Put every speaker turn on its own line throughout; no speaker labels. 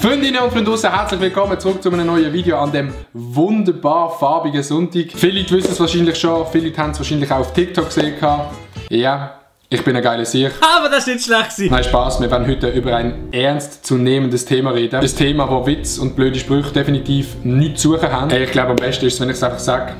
Freundinnen und Freunde draussen, herzlich willkommen zurück zu einem neuen Video an dem wunderbar farbigen Sonntag. Viele Leute wissen es wahrscheinlich schon, viele Leute haben es wahrscheinlich auch auf TikTok gesehen. Ja, ich bin ein geiler Sieg.
Aber das ist nicht schlecht gewesen.
Nein, Spaß, wir werden heute über ein ernstzunehmendes Thema reden. Ein Thema, wo Witz und blöde Sprüche definitiv nichts zu suchen haben. Ich glaube, am besten ist es, wenn ich es einfach sage.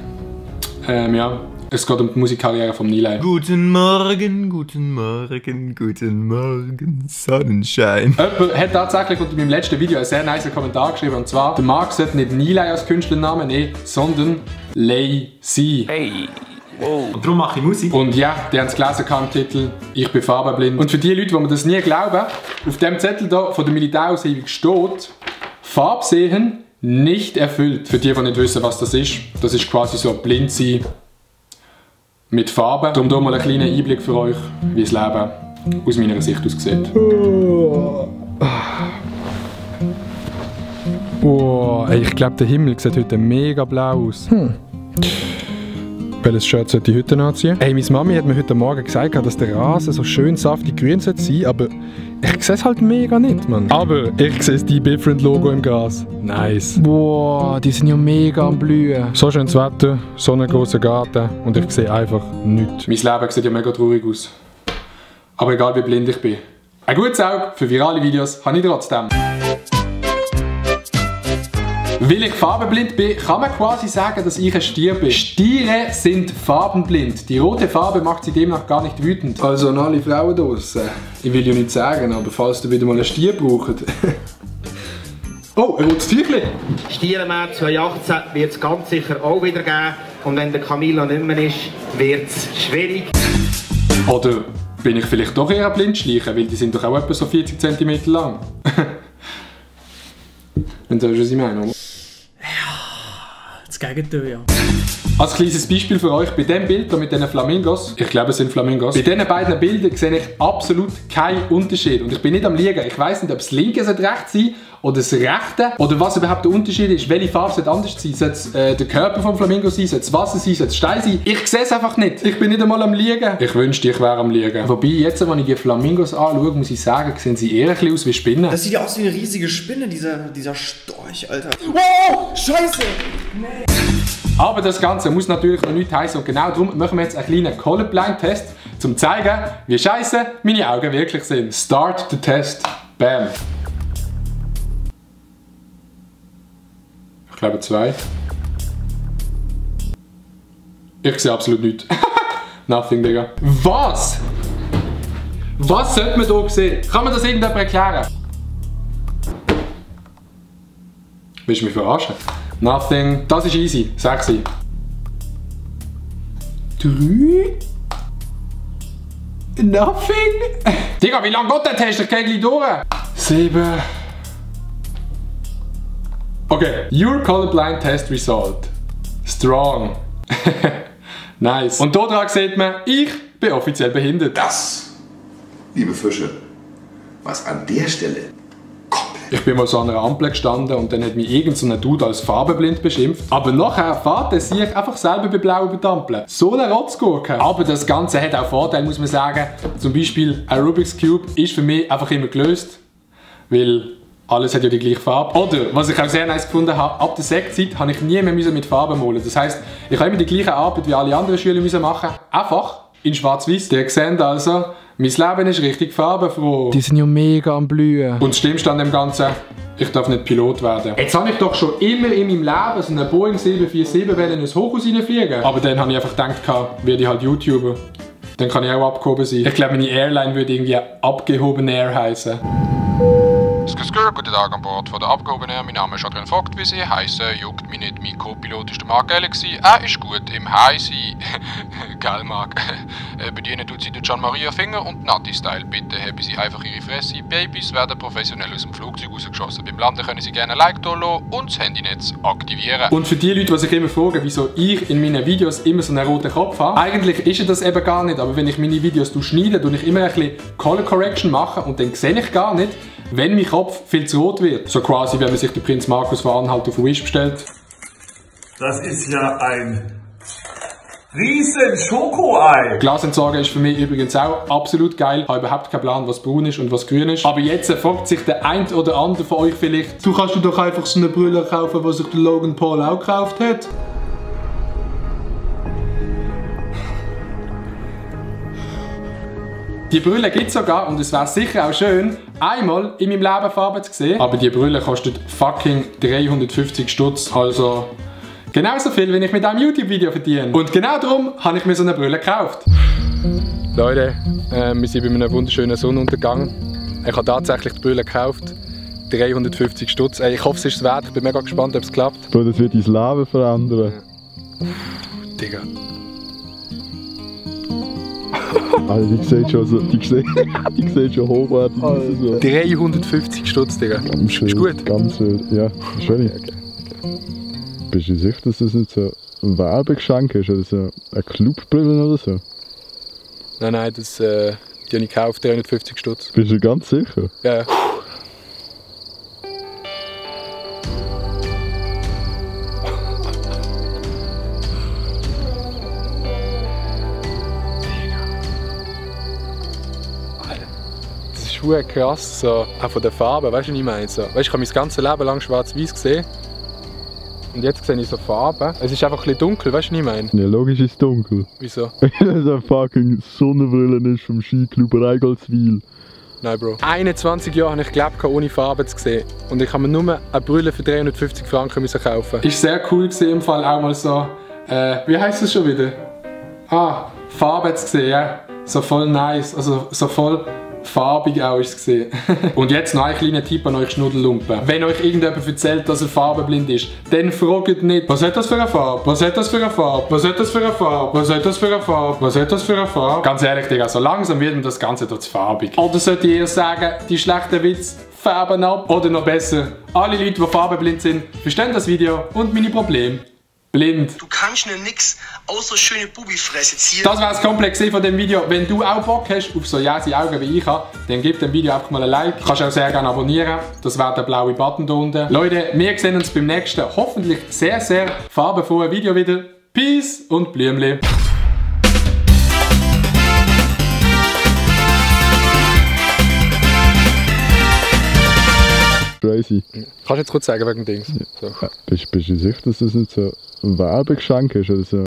Ja, es geht um die Musikkarriere von Nilay.
Guten Morgen, guten Morgen, guten Morgen, Sonnenschein.
Jemand hat tatsächlich unter meinem letzten Video einen sehr nice Kommentar geschrieben, und zwar: der Marc sollte nicht Nilay als Künstlernamen nehmen, sondern Lazy.
Hey. Oh. Und darum mache ich Musik.
Und ja, die haben es gelesen im Titel, ich bin farbenblind. Und für die Leute, die mir das nie glauben, auf dem Zettel hier von der Militäraushebung steht: Farbsehen nicht erfüllt. Für die nicht wissen, was das ist quasi so blind sein mit Farben. Darum hier mal einen kleinen Einblick für euch, wie das Leben aus meiner Sicht aussieht. Oh, ich glaube, der Himmel sieht heute mega blau aus. Welches Shirt sollte ich heute anziehen? Hey, meine Mami hat mir heute Morgen gesagt, dass der Rasen so schön saftig grün sein sollte, aber ich sehe es halt mega nicht, Mann. Aber ich sehe das Different-Logo im Gras. Nice. Boah, die sind ja mega am Blühen. So schönes Wetter, so einen grossen Garten und ich sehe einfach nichts. Mein Leben sieht ja mega traurig aus. Aber egal wie blind ich bin, ein gutes Auge für virale Videos habe ich trotzdem. Weil ich farbenblind bin, kann man quasi sagen, dass ich ein Stier bin. Stiere sind farbenblind. Die rote Farbe macht sie demnach gar nicht wütend. Also an alle Frauen draussen. Ich will ja nicht sagen, aber falls ihr wieder mal einen Stier braucht. Oh, ein rotes Tüchlein.
Stiermärz 2018 wird es ganz sicher auch wieder geben. Und wenn der Camilla nicht mehr ist, wird es schwierig.
Oder bin ich vielleicht doch eher ein Blindschleichen, weil die sind doch auch etwa so 40 cm lang. Wenn du weißt, was ich meine, oder?
Das Gegenteil, ja.
Als kleines Beispiel für euch, bei diesem Bild hier mit diesen Flamingos, ich glaube es sind Flamingos, bei diesen beiden Bildern sehe ich absolut keinen Unterschied. Und ich bin nicht am Liegen. Ich weiss nicht, ob das linke recht sein oder das rechte, oder was überhaupt der Unterschied ist, welche Farbe sollte anders sein. Sollte es der Körper vom Flamingo sein, sollte es Wasser sein, sollte es Stein sein? Ich sehe es einfach nicht. Ich bin nicht einmal am Liegen. Ich wünschte, ich wäre am Liegen. Wobei, jetzt, wenn ich die Flamingos anschaue, muss ich sagen, sehen sie eher ein bisschen aus wie Spinnen.
Das sieht ja aus wie eine riesige Spinne, dieser Storch, Alter. Wow, Scheiße! Nee.
Aber das Ganze muss natürlich noch nicht heißen, und genau darum machen wir jetzt einen kleinen Colorblind-Test, um zu zeigen, wie scheiße meine Augen wirklich sind. Start the test. Bam. Ich glaube 2. Ich sehe absolut nichts. Nothing, Digga. Was? Was sollte man hier sehen? Kann man das irgendjemand erklären? Willst du mich verarschen? Nothing. Das ist easy. 6. 3. Nothing. Digga, wie lange geht der Test? Ich gehe gleich durch. 7. Okay. Your colorblind test result. Strong. Nice. Und hier dran sieht man, ich bin offiziell behindert.
Das, liebe Fische, was an der Stelle komplett.
Ich bin mal so an einer Ampel gestanden und dann hat mich irgend so ein Dude als farbenblind beschimpft. Aber nachher fährt der sich einfach selber bei Blau über die Ampel. So eine Rotzgurke. Aber das Ganze hat auch Vorteile, muss man sagen. Zum Beispiel ein Rubik's Cube ist für mich einfach immer gelöst. Weil alles hat ja die gleiche Farbe. Oder, was ich auch sehr nice gefunden habe, ab der Sektzeit habe ich nie mehr mit Farben malen. Das heisst, ich habe immer die gleiche Arbeit wie alle anderen Schüler machen. Einfach in schwarz-weiß. Ihr seht also, mein Leben ist richtig farbenfroh. Die sind ja mega am Blühen. Und das Schlimmste an dem Ganzen: ich darf nicht Pilot werden. Jetzt habe ich doch schon immer in meinem Leben so eine Boeing 747 in ein Hochhaus reinfliegen. Aber dann habe ich einfach gedacht, werde ich halt YouTuber. Dann kann ich auch abgehoben sein. Ich glaube, meine Airline würde irgendwie abgehoben Air heißen.
Guten Tag an Bord von der Abgehobenen. Mein Name ist Adrian Vogt, wie Sie heißen. Juckt mich nicht, mein Co-Pilot ist der Marc Galaxy. Er ist gut im High sein. Geil, Marc. Bedienen tut sie der Gian-Maria Finger und Natti-Style. Bitte haben Sie einfach Ihre Fresse. Babys werden professionell aus dem Flugzeug rausgeschossen. Beim Landen können Sie gerne ein Like da lassen und das Handynetz aktivieren.
Und für die Leute, die sich immer fragen, wieso ich in meinen Videos immer so einen roten Kopf habe, eigentlich ist das eben gar nicht. Aber wenn ich meine Videos schneide, tue ich immer ein bisschen Color Correction machen und dann sehe ich gar nicht, wenn mein Kopf viel zu rot wird. So quasi, wenn man sich den Prinz Markus von Anhalt auf Wish bestellt.
Das ist ja ein Riesen Schokoei!
Glasentsorger ist für mich übrigens auch absolut geil. Ich habe überhaupt keinen Plan, was braun ist und was grün ist. Aber jetzt fragt sich der ein oder andere von euch vielleicht, du kannst dir doch einfach so eine Brille kaufen, was sich der Logan Paul auch gekauft hat. Die Brille gibt es sogar und es wäre sicher auch schön, einmal in meinem Leben Farbe zu sehen. Aber die Brille kostet fucking 350 Stutz, also genauso viel, wie ich mit einem YouTube-Video verdiene. Und genau darum habe ich mir so eine Brille gekauft. Leute, wir sind bei einem wunderschönen Sonnenuntergang. Ich habe tatsächlich die Brille gekauft. 350 Stutz. Ich hoffe, es ist es wert. Ich bin mega gespannt, ob es klappt.
Bro, das wird dein Leben verändern.
Digga.
Also die sieht schon so, die sieht schon hochwertig aus. So.
350 Stutz, Digga.
Ganz
ist gut?
Ganz wild, ja. Schön. Okay. Bist du sicher, dass das nicht so ein Werbegeschenk ist oder so eine Clubbrille oder so?
Nein, das, die habe ich gekauft, 350 Stutz.
Bist du ganz sicher?
Ja. Das ist krass, so, auch von der Farbe, weißt du, was ich meine? So, weißt, ich habe mein ganzes Leben lang schwarz-weiß gesehen. Und jetzt sehe ich so Farben. Es ist einfach ein bisschen dunkel, weißt du, was ich meine?
Ja, logisch ist es dunkel.
Wieso?
Weil das eine fucking Sonnenbrille ist vom Skiclub Reigoldswil.
Nein, Bro. 21 Jahre habe ich gelebt, ohne Farben zu sehen. Und ich habe mir nur eine Brille für 350 Franken kaufen. Ist sehr cool gewesen, im Fall auch mal so, wie heisst das schon wieder? Farben zu sehen, ja. So voll nice, also so voll farbig auch ist es gesehen. Und jetzt noch ein kleiner Tipp an euch Schnuddelumpen. Wenn euch irgendjemand erzählt, dass er farbenblind ist, dann fragt nicht, was hat das für eine Farbe? Was hat das für eine Farbe? Was hat das für eine Farbe? Was hat das für eine Farbe? Was hat das für eine Farbe? Ganz ehrlich, Digga, so langsam wird mir das Ganze dort farbig. Oder sollte ich eher sagen, die schlechten Witze färben ab? Oder noch besser, alle Leute, die farbenblind sind, verstehen das Video und meine Probleme. Blind.
Du kannst mir nix außer schöne Bubifresse ziehen.
Das war es komplett von dem Video. Wenn du auch Bock hast auf so jäse Augen wie ich habe, dann gib dem Video einfach mal ein Like. Du kannst auch sehr gerne abonnieren. Das wäre der blaue Button da unten. Leute, wir sehen uns beim nächsten, hoffentlich sehr, sehr farbenfrohen Video wieder. Peace und Blümli.
Crazy.
Kannst du jetzt kurz sagen wegen Dings?
Ja. So. Bist du sicher, dass das nicht so ein Werbegeschenk ist oder so?